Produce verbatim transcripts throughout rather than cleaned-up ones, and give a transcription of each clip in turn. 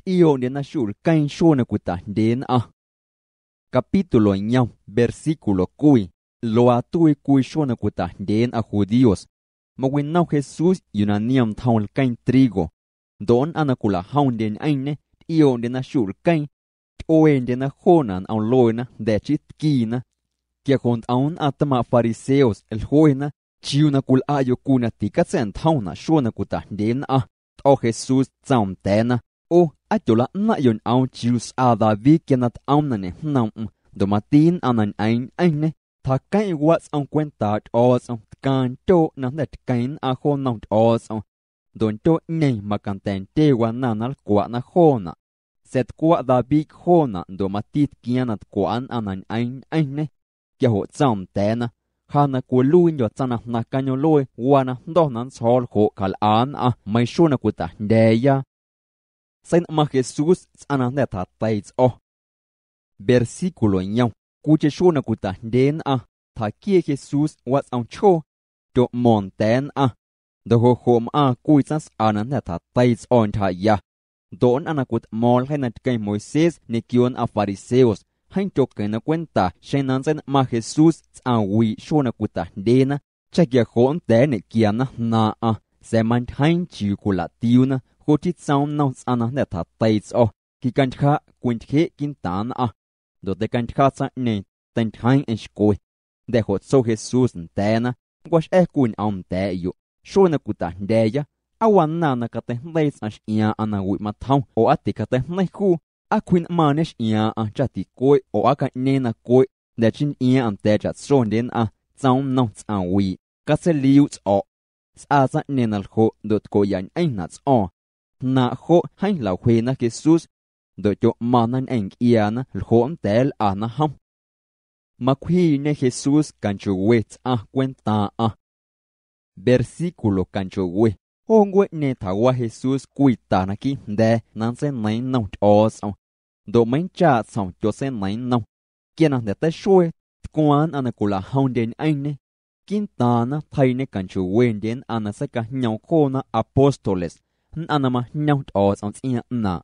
Tyꞌiooꞌndyena xuꞌ lqueeⁿ xuee na cwitajndyee nnꞌaⁿ. Capítulo yom, versículo cwii. Luaa tuii cwii xuee na cwitajndyee nnꞌaⁿ judíos. Mawinom Jesús yuu na niom ntjoom lqueeⁿ trigo. Ndoꞌ nnꞌaⁿ na cwilaꞌjomndye ñꞌeⁿñê tyꞌiooꞌndyena xuꞌ lqueeⁿ. Tyꞌueendyena joonaꞌ nꞌom lueena jnda̱ chii tquiina. Quia joꞌ ntꞌom nnꞌaⁿ tmaaⁿꞌ fariseos jluena: —¿Chiuu na cwilꞌaꞌyoꞌ cwii na ticatsa̱ꞌntjomnaꞌ xuee na cwitajndyee nnꞌaⁿ? Tꞌo̱ Jesús, tsoom nda̱a̱na: —ꞌU, ¿aa tyolaꞌnaⁿꞌyoꞌ ñꞌoom chiuu sꞌaa David quia na tꞌoom na ñejnoomꞌm ndoꞌ mati nnꞌaⁿ na ñꞌeeⁿ ñꞌeⁿñê? Tjaqueⁿꞌ watsꞌom cwentaaꞌ Tyꞌo̱o̱tsꞌom tcaaⁿ ntyooꞌ na jnda̱ tqueⁿ nnꞌaⁿ jo nnom Tyꞌo̱o̱tsꞌom. Ndoꞌ ntyooꞌñeeⁿ macanda̱ ntyee wanaⁿ na nlcwaꞌna joonaꞌ. Sa̱a̱ tcwaꞌ David joonaꞌ ndoꞌ mati tquiaaⁿ na tcwaꞌ nnꞌaⁿ na ñꞌeeⁿ ñꞌeⁿñê. Quia joꞌ tsoom nda̱a̱na: —Ja na cwiluiindyo̱ tsaⁿ na jnaⁿ cañoomꞌluee waa na jndo̱ na nntsjo̱o̱ ljoꞌ calꞌa nnꞌaⁿ meiiⁿ xuee na cwitajndya̱a̱ya. Seinꞌmaⁿ Jesús tsꞌaⁿ na jnda̱ tjateii tsꞌo̱. Versículo yom. Cwiicheⁿ xuee na cwitajndyee nnꞌaⁿ, tjaquieeꞌ Jesús watsꞌom chjoo. Tyoꞌmo̱o̱ⁿ nda̱a̱ nnꞌaⁿ. Ndoꞌ joꞌ joꞌ mꞌaaⁿ cwii tsaⁿsꞌa na jnda̱ tjateii tsꞌo̱ ntyjaya. Ndoꞌ nnꞌaⁿ na cwitꞌmo̱o̱ⁿ ljeii na tqueⁿ Moisés ñequio nnꞌaⁿ fariseos jeeⁿ tyoqueⁿna cwenta xeⁿ na nntseinꞌmaaⁿ Jesús tsꞌaⁿ wiiꞌ xuee na cwitajndyeena, cha quia joꞌ nnda̱a̱ nñequiana jnaaⁿꞌaⁿ, sa̱a̱ mantyjeeⁿ nchii cwilaꞌtiuuna. Joꞌ chii tsoom nnom tsꞌaⁿ na jnda̱ tjateii tsꞌo̱: —Quicantyjaꞌ, cwintyjeꞌ quiiꞌntaaⁿ nnꞌaⁿ. Ndoꞌ teicantyja tsaⁿꞌñeeⁿ, teintyjeeⁿꞌeⁿ xcwe. Jnda̱ joꞌ tso Jesús nda̱a̱na: —Nncwaxꞌa̱ cwii ñꞌoom nda̱a̱ꞌyoꞌ. Xuee na cwitajndya̱a̱ya, ¿aa wanaⁿ na cateijndeii tsꞌaⁿ xꞌiaaⁿꞌaⁿ nawiꞌ matjom oo aa ticateijneiⁿ juu? ¿Aa cwjiꞌnꞌmaaⁿñe xꞌiaaⁿꞌaⁿ cha ticueꞌ oo aa caꞌñeeⁿ na cueꞌ? Jnda̱ chii ntyꞌiaaⁿꞌaⁿ nda̱a̱ chaꞌtsondye nnꞌaⁿ, tsoom nnom tsꞌaⁿ wiiꞌ: —Catseiliuuꞌ tsꞌo̱ꞌ. Sꞌaa tsaⁿꞌñeeⁿ na ljoꞌ ndoꞌ tcoꞌyaꞌñꞌeⁿnaꞌ tsꞌo̱o̱ⁿ. Jnaaⁿꞌ joꞌ jeeⁿ jlaꞌwjeena Jesús. Ndoꞌ tyoꞌmaⁿna ñꞌeⁿ ncꞌiaana ljoꞌ nnda̱a̱ nlꞌana jom. Macwjiiñe Jesús canchooꞌwe tsꞌaⁿ cwentaaⁿꞌaⁿ. Versículo canchooꞌwe. Jo ncueeꞌñeeⁿ tjawa Jesús cwii ta naquiiꞌ jnda̱a̱ na nntseineiiⁿ nnom Tyꞌo̱o̱tsꞌom. Ndoꞌ meiiⁿ nchaaꞌ tsjom tyotseineiiⁿ nnom. Quia na jnda̱ teixuee, tcwaaⁿ nnꞌaⁿ na cwilaꞌjomndye ñꞌeⁿñê. Quiiꞌntaaⁿna tjeiiñe canchooꞌwendye nnꞌaⁿ na seicajñoom joona apóstoles, nnꞌaⁿ na majñom Tyꞌo̱o̱tsꞌom tsꞌiaaⁿ ꞌnaaⁿꞌ.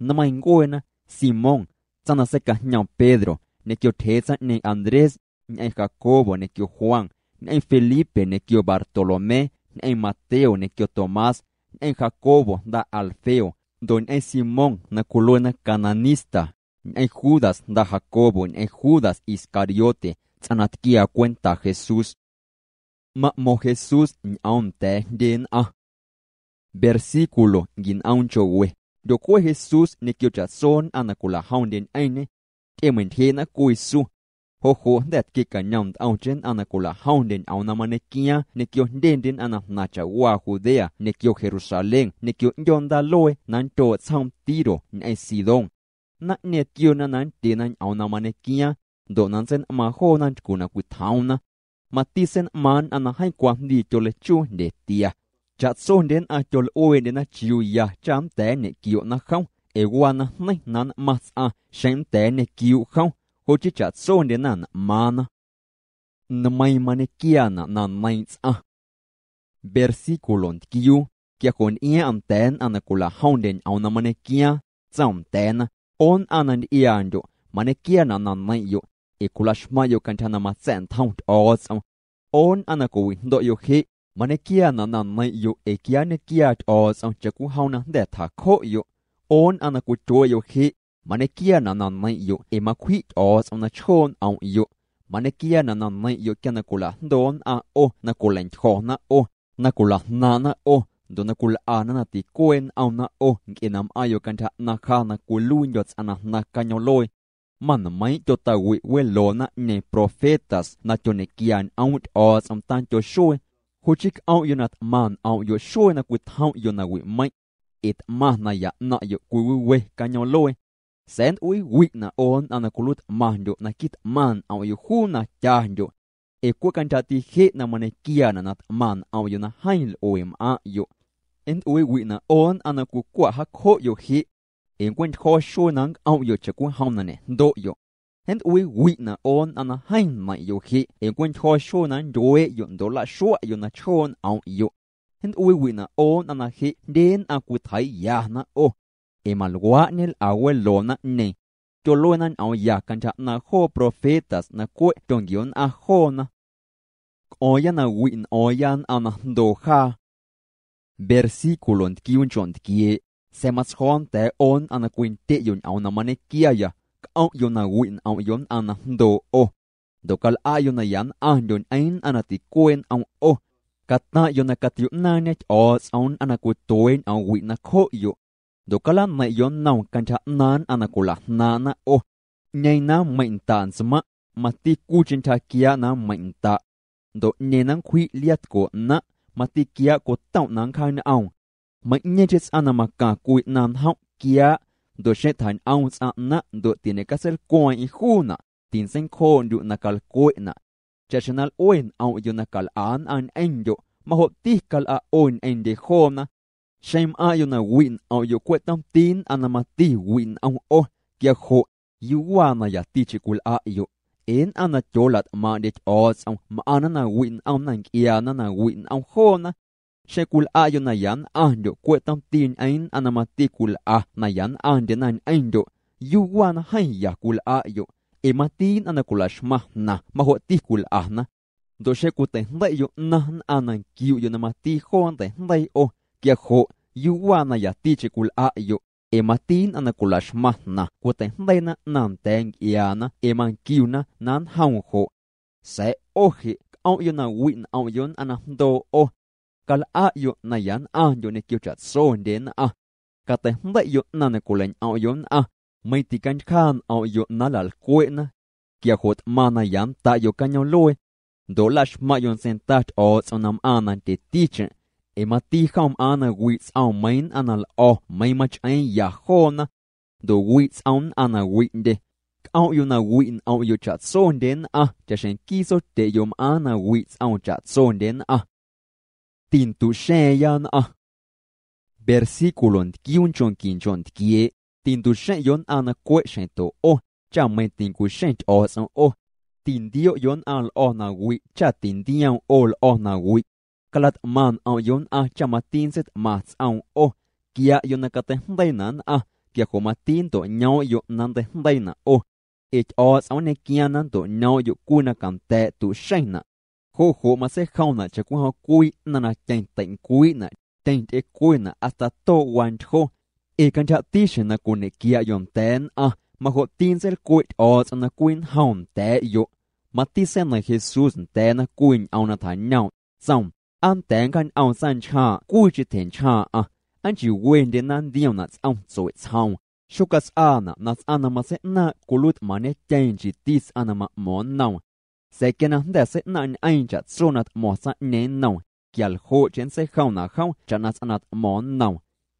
Nmeiiⁿ ncueena: Simón, tsaⁿ na seicajñoom Pedro, ñequio tyjee tsaⁿꞌñeeⁿ Andrés, ñꞌeⁿ Jacobo ñequio Juan, ñꞌeⁿ Felipe ñequio Bartolomé, ñꞌeⁿ Mateo ñequio Tomás, ñꞌeⁿ Jacobo jnda Alfeo, ndoꞌ ñꞌeⁿ Simón na cwiluena Cananista, ñꞌeⁿ Judas jnda Jacobo ñꞌeⁿ Judas Iscariote, tsꞌaⁿ na tquiaa cwenta Jesús. Maꞌmo̱ⁿ Jesús ñꞌoom nda̱a̱ jndye nnꞌaⁿ. Versículo nquinꞌoomncho we. Ndoꞌ cweꞌ Jesús ñequio chaꞌtso nnꞌaⁿ na cwilaꞌjomndye ñꞌeⁿñê, tyꞌemeintyjeeꞌna cwii su. Joꞌ joꞌ jnda̱ tquiecañom ntꞌomcheⁿ nnꞌaⁿ na cwilaꞌjomndye ñꞌoom na mañequiaaⁿ ñequio jndyendye nnꞌaⁿ na jnaⁿ chaꞌwaa Judea ñequio Jerusalén ñequio ꞌndyoo ndaaluee na nndyooꞌ tsjoom Tiro ñꞌeⁿ Sidón. Naⁿꞌñeeⁿ tquiona na nndyena ñꞌoom na mañequiaaⁿ ndoꞌ na nntseinꞌmaaⁿ joona ntycu na cwitjoomna. Mati seinꞌmaaⁿ nnꞌaⁿ na jeeⁿ cwajndii tyoleichuu jndyetia. Chaꞌtsondye nnꞌaⁿ tyolꞌueeꞌndyena chiuu ya cha nnda̱a̱ nñeꞌquioꞌna jom, ee waa najneiⁿ na nnꞌmaⁿ tsꞌaⁿ xeⁿ nnda̱a̱ nñequiuuꞌ jom, joꞌ chii chaꞌtsondyena nꞌmaaⁿna. Nmeiiⁿ mañequiaanaꞌ na neiiⁿ tsꞌaⁿ. Versículo ntquiuu. Quia joꞌ ntyꞌiaaⁿꞌaⁿ nda̱a̱ nnꞌaⁿ na cwilaꞌjomndye ñꞌoom na mañequiaaⁿ, tsoom nda̱a̱na: —ꞌO nnꞌaⁿ na ntyꞌiaandyoꞌ, mañequiaanaꞌ na neiⁿꞌyoꞌ, ee cwilaxmaⁿꞌyoꞌ cantyja na matsa̱ꞌntjom Tyꞌo̱o̱tsꞌom. ꞌO nnꞌaⁿ na cwiwijndo̱ꞌyoꞌ jeꞌ, mañequiaanaꞌ na neiⁿꞌyoꞌ ee quia nñequiaa Tyꞌo̱o̱tsꞌom chaꞌcwijom na jnda̱ tjacjoꞌyoꞌ. ꞌO nnꞌaⁿ na cwityueeꞌyoꞌ jeꞌ, mañequiaanaꞌ na neiⁿꞌyoꞌ ee macwjiꞌ Tyꞌo̱o̱tsꞌom na chjooꞌ nꞌomꞌyoꞌ. Mañequiaanaꞌ na neiⁿꞌyoꞌ quia na cwilaꞌjndooꞌ nnꞌaⁿ ꞌo, na cwilaꞌntyjo̱na ꞌo, na cwilaꞌjnaaⁿꞌna ꞌo, ndoꞌ na cwilꞌana na ticueeꞌ nꞌomna ꞌo ncꞌe na mꞌaaⁿyoꞌ cantyja ꞌnaaⁿ ja na cwiluiindyo̱ tsꞌaⁿ na jnaⁿ cañoomꞌluee. Manmeiiⁿꞌ tyotawiꞌ weloo naⁿꞌñeeⁿ profetas na tyoñequiaa ñꞌoomꞌ Tyꞌo̱o̱tsꞌom tandyo xuee. Joꞌ chii cꞌomꞌyoꞌ na tꞌmaⁿ nꞌomꞌyoꞌ xuee na cwitjomꞌyoꞌ nawiꞌmeiⁿꞌ, ee tꞌmaⁿ naya ꞌnaⁿꞌyoꞌ cwiwiwe cañoomꞌluee. Sa̱a̱ nntꞌuiiwiꞌnaꞌ ꞌo nnꞌaⁿ na cwiluiitꞌmaⁿndyoꞌ naquiiꞌ tꞌmaⁿ nꞌomꞌyoꞌ juu na tyandyoꞌ, ee cweꞌ cantyjati jeꞌ na mañequiaanaꞌ na tꞌmaⁿ nꞌomꞌyoꞌ na jeeⁿ lꞌue mꞌaⁿꞌyoꞌ. Nntꞌuiiwiꞌnaꞌ ꞌo nnꞌaⁿ na cwicwaꞌ jaacjoꞌyoꞌ jeꞌ, ee nncweꞌntyjo̱ xuee na nncꞌomꞌyoꞌ chaꞌcwijom na ñeꞌjndoꞌyoꞌ. Nntꞌuiiwiꞌnaꞌ ꞌo nnꞌaⁿ na jeeⁿ neiⁿꞌyoꞌ jeꞌ, ee nncweꞌntyjo̱ xuee na nndyueeꞌyoꞌ ndoꞌ nlaꞌxuaꞌyoꞌ na chjooꞌ nꞌomꞌyoꞌ. Nntꞌuiiwiꞌnaꞌ ꞌo nnꞌaⁿ na jeꞌ jndye nnꞌaⁿ cwitjeiiyana ꞌo. ee maluaaꞌ ñelꞌa welo naⁿꞌñeeⁿ. Tyoluena ñꞌoomya cantyja ꞌnaaⁿ joo profetas na cweꞌ tyonquio̱o̱nnꞌaⁿ joona. Cꞌo̱o̱ⁿya na wiꞌ nꞌo̱o̱ⁿya nnꞌaⁿ na jndoo jaa. Versículo ntquiuuncho ntquieeꞌ: Sa̱a̱ matsjo̱o̱ nda̱a̱ ꞌo nnꞌaⁿ na cwindyeꞌyoꞌ ñꞌoom na mañequiaya, cꞌomꞌyoꞌ na wiꞌ nꞌomꞌyoꞌ nnꞌaⁿ na jndoo ꞌo. Ndoꞌ calꞌaꞌyoꞌ na ya nnꞌaⁿndyoꞌ ñꞌeⁿ nnꞌaⁿ na ticueeꞌ nꞌom ꞌo. Cataⁿꞌyoꞌ na catriuꞌnaaⁿñe Tyꞌo̱o̱tsꞌom nnꞌaⁿ na cwitueeꞌ ñꞌoom wiꞌ nacjoꞌyoꞌ. Ndoꞌ calaneiⁿꞌyoꞌ nnoom cantyja ꞌnaaⁿ nnꞌaⁿ na cwilajnaaⁿꞌna ꞌo. ꞌÑeeⁿ na nmeiⁿꞌ ndaꞌ ntsmaⁿꞌ, mati cwiicheⁿ ntyja quiaaꞌ na nmeiⁿꞌ ndaꞌ. Ndoꞌ ꞌñeeⁿ na nncwjiꞌ liaatco naⁿꞌ, mati quiaaꞌ cwitomꞌ na nncjaañꞌoom. Meiiⁿꞌñeeⁿcheⁿ tsꞌaⁿ na macaⁿ cwii ꞌnaⁿ njomꞌ quiaaꞌ, ndoꞌ xeⁿ tjañꞌoom tsꞌaⁿ naⁿꞌ ndoꞌ tiñeꞌcatseilcweeⁿꞌeⁿ juunaꞌ, tintseincjooꞌndyuꞌ na calcweꞌnaꞌ. Chaꞌxjeⁿ na lꞌue nꞌomꞌyoꞌ na calꞌa nnꞌaⁿ ñꞌeⁿndyoꞌ, majoꞌti calꞌa ꞌo ñꞌeⁿndye joona. Xeⁿ mꞌaaⁿꞌyoꞌ na wiꞌ nꞌomꞌyoꞌ cweꞌ tomti nnꞌaⁿ na mati wiꞌ nꞌom ꞌo, quia joꞌ, ¿yuu waa na yaticheⁿ cwilꞌaꞌyoꞌ? Ee nnꞌaⁿ na tyoolatꞌmaaⁿꞌndye Tyꞌo̱o̱tsꞌom mꞌaⁿna na wiꞌ nꞌomna ncꞌiaana na wiꞌ nꞌom joona. Xeⁿ cwilꞌaꞌyoꞌ na ya nnꞌaⁿndyoꞌ cweꞌ tomti ñꞌeⁿ nnꞌaⁿ na mati cwilꞌa na ya nnꞌaⁿndyena ñꞌeⁿndyoꞌ, ¿yuu waa na jeeⁿ ya cwilꞌaꞌyoꞌ? Ee mati nnꞌaⁿ na cwilaxmaⁿ jnaⁿ majoꞌti cwilꞌana. Ndoꞌ xeⁿ cwiteijndeiꞌyoꞌ naⁿ nnꞌaⁿ na nquiuꞌyoꞌ na mati joo nnteijndeii ꞌo, quia joꞌ, ¿yuu waa na yaticheⁿ cwilꞌaꞌyoꞌ? Ee mati nnꞌaⁿ na cwilaxmaⁿ jnaⁿ cwiteijndeiina ꞌnaⁿ nda̱a̱ ncꞌiaana ee manquiuna na njoom joꞌ. Sa̱a̱ ꞌo jeꞌ cꞌomꞌyoꞌ na wiꞌ nꞌomꞌyoꞌ nnꞌaⁿ na jndoo ꞌo. Calꞌaꞌyoꞌ na ya nnꞌaⁿndyoꞌ ñequio chaꞌtsondye nnꞌaⁿ. Cateijndeiꞌyoꞌ ꞌnaⁿ na cwileiñꞌomꞌyoꞌ nnꞌaⁿ, meiⁿ ticantyjaaꞌ nꞌomꞌyoꞌ na nlalcweꞌna. Quia joꞌ tꞌmaⁿ na ya nntaꞌyoꞌ cañoomꞌluee. Ndoꞌ nlaxmaⁿꞌyoꞌ ntseinda Tyꞌo̱o̱tsꞌom na mꞌaaⁿ na ndyeticheⁿ, ee mati jom mꞌaaⁿ na wiꞌ tsꞌoom meiiⁿ nnꞌaⁿ na lꞌo̱ meiiⁿ machꞌeeⁿ ya joona. Ndoꞌ wiꞌ tsꞌoom nnꞌaⁿ na wiꞌndye. Cꞌomꞌyoꞌ na wiꞌ nꞌomꞌyoꞌ chaꞌtsondye nnꞌaⁿ chaꞌxjeⁿ nquii tsotyeꞌyoꞌ mꞌaaⁿ na wiꞌ tsꞌoom chaꞌtsondye nnꞌaⁿ. Tinduꞌxa̱a̱ⁿya nnꞌaⁿ. Versículo ntquiuunchonquincho ntquieeꞌ: Tinduꞌxeⁿꞌyoꞌ nnꞌaⁿ na cweꞌ xjeⁿ toꞌ ꞌo, cha meiⁿ tincuxeⁿ Tyꞌo̱o̱tsꞌom ꞌo. Tindioꞌyoꞌ nnꞌaⁿ lꞌo̱ na wiꞌ cha tintiom ꞌo lꞌo̱ na wiꞌ. Calatꞌmaⁿ nꞌomꞌyoꞌ nnꞌaⁿ cha mati nntseitꞌmaⁿ tsꞌoom ꞌo. Quiaꞌyoꞌ na cateijndeiinaꞌ nnꞌaⁿ, quia joꞌ mati nntoꞌñoomꞌyoꞌ na nnteijndeiinaꞌ ꞌo. Ee Tyꞌo̱o̱tsꞌom nñequiaaⁿ na nntoꞌñoomꞌyoꞌ cwii na canda̱a̱ꞌ tuꞌxeⁿnaꞌ. Joꞌ joꞌ matseijomnaꞌ chaꞌcwijom cwii ꞌnaⁿ na tyeⁿ teiꞌncwiiꞌnaꞌ, tyeⁿ tyꞌecwenaꞌ hasta toꞌ wantyjo. Ee cantyjati xjeⁿ na cwiñeꞌquiaꞌyoꞌ nda̱a̱ nnꞌaⁿ, majoꞌti nntseilcweꞌ Tyꞌo̱o̱tsꞌom na cwii njoom nda̱a̱ꞌyoꞌ. Mati seineiⁿ Jesús nda̱a̱na cwii ñꞌoom na tjañoomꞌ, tsoom: ¿Aa nnda̱a̱ nncjaañꞌoom tsaⁿnchjaaⁿꞌ cwiicheⁿ tyjenchjaaⁿꞌaⁿ? ¿Aa nchii wendyena nntiomnaꞌ tsꞌom tsueꞌ tsjoom? Xocatsꞌaanaꞌ na tsꞌaⁿ na matseiꞌnaaⁿꞌ cwiluiitꞌmaaⁿñetyeeⁿ nchiiti tsꞌaⁿ na maꞌmo̱ⁿ nnoom. Sa̱a̱ quia na jnda̱ seiꞌnaⁿꞌ ñꞌeeⁿ chaꞌtso na tꞌmo̱ⁿ tsaⁿꞌñeeⁿ nnoom, quia ljoꞌcheⁿ nntseijomnaꞌ jom chaꞌna tsꞌaⁿ na tꞌmo̱ⁿ nnoom.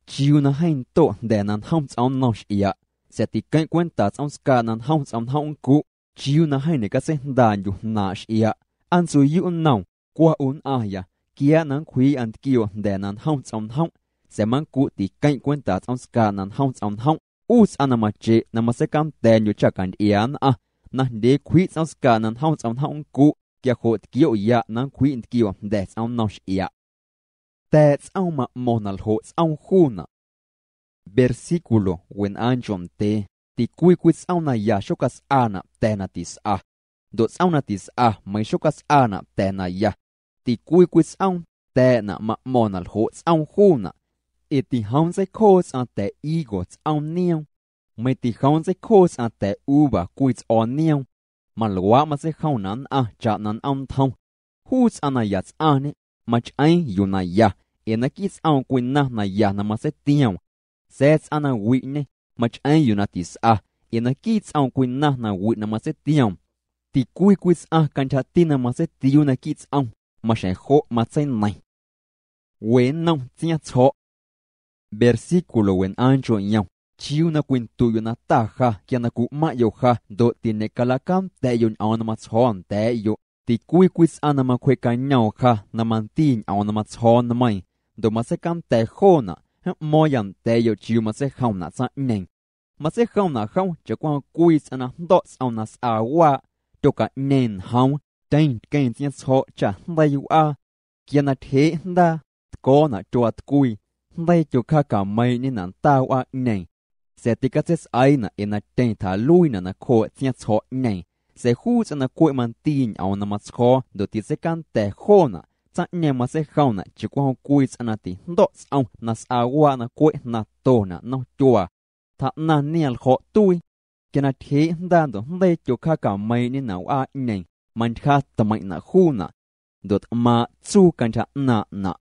¿Chiuu na jeeⁿ ndoꞌ jnda̱ na njom tsꞌoom nnom xꞌiaꞌ? Sa̱a̱ tiqueⁿꞌ cwenta tsꞌoomscaaꞌ na njom tsꞌoom njomꞌ nncuꞌ, ¿chiuu na jeeⁿ ñeꞌcatseijndandyuꞌ jnaaⁿꞌ xꞌiaꞌ? ¿Aa ntsuuyuꞌ nnoom? Cwa ꞌu nnꞌaⁿya, quiaaꞌ na nncwjiiꞌa ntquioꞌ jnda̱ na njom tsꞌoom njomꞌ, sa̱a̱ mancuꞌ tiqueⁿꞌ cwenta tsꞌoomscaaꞌ na njom tsꞌoom njomꞌ. ꞌU tsꞌaⁿ na macheꞌ na matseicanda̱a̱ndyuꞌ cha cantyꞌia nnꞌaⁿ, najndyee cwjiꞌ tsꞌoomscaaꞌ na njom tsꞌoom njomꞌ nncuꞌ, quia joꞌ tquioꞌyaꞌ na nncwjiꞌ ntquioꞌ jnda̱ tsꞌoom nnom xꞌiaꞌ. Ta̱a̱ tsꞌoom maꞌmo̱ⁿ na ljoꞌ tsꞌoom juunaꞌ. Versículo wenꞌaaⁿncho ndyee: Ticwii cwii tsꞌoom naya xocatsꞌaanaꞌ ta̱ na tisꞌa, ndoꞌ tsꞌoom na tisꞌa meiiⁿ xocatsꞌaanaꞌ ta̱ naya. Ticwii cwii tsꞌoom ta̱a̱ꞌnaꞌ maꞌmo̱ⁿ na ljoꞌ tsꞌoom juunaꞌ, ee tijoom nntseicjoo tsꞌaⁿ ta̱ higo tsꞌoom nioom, meiiⁿ tijoom nntseicjoo tsꞌaⁿ ta̱ uva cwii tsꞌo̱o̱ nioom. Maluaaꞌ matseijomnaꞌ nnꞌaⁿ chaꞌna nꞌoom ntjom. Juu tsꞌaⁿ na ya tsꞌaⁿñe, machꞌeeⁿ yuu na ya, ee naquiiꞌ tsꞌoom cwii naⁿ na ya na matseitioom. Sa̱a̱ tsꞌaⁿ na wiꞌñe, machꞌeeⁿ yuu na tisꞌa, ee naquiiꞌ tsꞌoom cwii naⁿ na wiꞌ na matseitioom. Ticwii cwii tsꞌaⁿ cantyjati na matseitiuu naquiiꞌ tsꞌom, maxjeⁿ joꞌ matseineiⁿ. We nnom tsiaⁿtsjo̱ꞌ. Versículo wenꞌaaⁿncho yom: ¿Chiuu na cwinduꞌyoꞌ na ta ja quia na cwiꞌmaⁿꞌyoꞌ ja ndoꞌ tiñeꞌcalacanda̱ꞌyoꞌ ñꞌoom na matsjo̱o̱ nda̱a̱ꞌyoꞌ? Ticwii cwii tsꞌaⁿ na macwjeeꞌcañoom ja na mandiꞌ ñꞌoom na matsjo̱o̱ nmeiiⁿ, ndoꞌ matseicanda̱ joonaꞌ, mꞌmo̱o̱ⁿya nda̱a̱ꞌyoꞌ chiuu matseijomnaꞌ tsaⁿꞌñeeⁿ. Matseijomnaꞌ jom chaꞌcwijom cwii tsꞌaⁿ na jndo̱ꞌ tsꞌoom na sꞌaa waaꞌ, tyocaꞌñeeⁿ njoom, tyeⁿ tqueⁿ tsiaⁿtsjo̱ꞌ cha jndeii wꞌaa. Quia na tyjeeꞌ jndaa, tco̱o̱naꞌ tyuaa tcwii, jndeii tyocjaacameiiꞌñenaꞌ ndaa wꞌaaꞌñeeⁿ, sa̱a̱ ticatseisꞌaiinaꞌ ee na tyeⁿ tjaluiinaꞌ nacjooꞌ tsiaⁿtsjo̱ꞌñeeⁿ, sa̱a̱ juu tsꞌaⁿ na cweꞌ mandii ñꞌoom na matsjo̱o̱ ndoꞌ titseicanda̱ joonaꞌ, tsaⁿꞌñeeⁿ matseijomnaꞌ chaꞌcwijom cwii tsꞌaⁿ na tijndo̱ꞌ tsꞌom na sꞌaa waaꞌ na cweꞌ jnaⁿ tonaꞌ nnom tyuaa. Tjaꞌnaⁿ niom ljo̱ꞌ tuii. Quia na tyjeeꞌ jndaa ndoꞌ jndeii tyocjaacameiiⁿꞌñenaꞌ wꞌaaꞌñeeⁿ, mantyja tmeiⁿꞌnaꞌ juunaꞌ. Ndoꞌ tꞌmaaⁿꞌ tsuu cantyja ꞌnaaⁿꞌnaꞌ.